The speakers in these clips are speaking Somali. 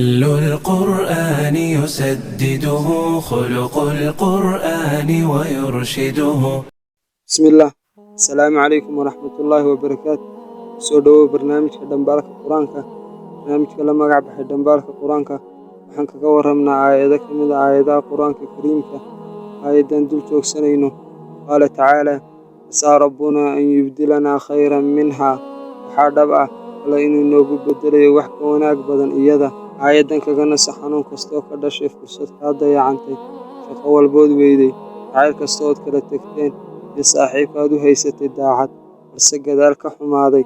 القرآن يسدده خلق القرآن ويرشده. Bismillaah. Asalaamu calaykum waraxmatullaahi wabarakaatu. Kusoo dhowow barnaamijka Dhambaalka Qur-aanka. Barnaamijka la magac baxay Dhambaalka Qur-aanka waxaan kaga warramnaa aayado ka mid ah aayadaha Qur-aanka Kariimka. Aayaddan dul joogsanayno, qaala tacaala: casaa rabbunaa an yubdilanaa khayran minhaa. Waxaa dhab ah Alla inuu noogu beddelayo wax ka wanaag badan iyada. Aayaddan kaga naso xanuun kastoo ka dhashay fursad kaa dayacantay, shaqo walbood weyday, jacayl kasta ood kala tagteen, iyo saaxiibkaad u haysatay daacad balse gadaal ka xumaaday,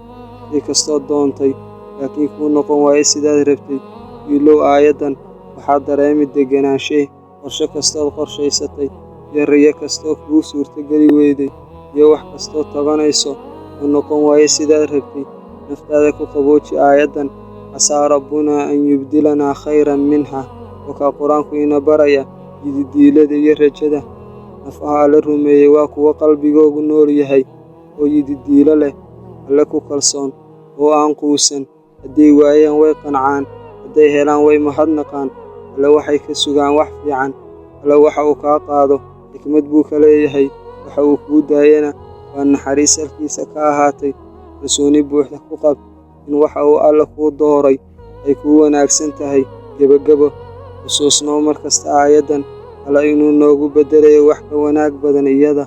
shay kastoo doontay laakiin kuu noqon waayay sidaad rabtay. Ilow aayaddan, waxaad dareemi deganaanshe. Qorshe kastood qorshaysatay iyo riyo kastoo kuu suurtogeli weyday iyo wax kastoo tabanayso oo noqon waayay sidaad rabtay, naftaada ku qabooji aayaddan: casaa rabbunaa an yubdilanaa khayran minha. Wakaa Qur-aanku ina baraya yididiilada iyo rajada. Nafaha Alle rumeeyey waa kuwo qalbigoogu nool yahay oo yididiilo leh, Alle ku kalsoon oo aan quusan. Hadday waayaan way qancaan, hadday helaan way mahadnaqaan. Alle waxay ka sugaan wax fiican. Alle waxa uu kaa qaado xikmad buu ka leeyahay, waxa uu kuu daayana waa naxariis halkiisa ka ahaatay. Kalsooni buuxda ku qab in waxa uu Alle kuu dooray ay kuu wanaagsan tahay. Gebagabo, xusuusnow mar kasta aayaddan: Alle inuu noogu beddelayo wax ka wanaag badan iyada.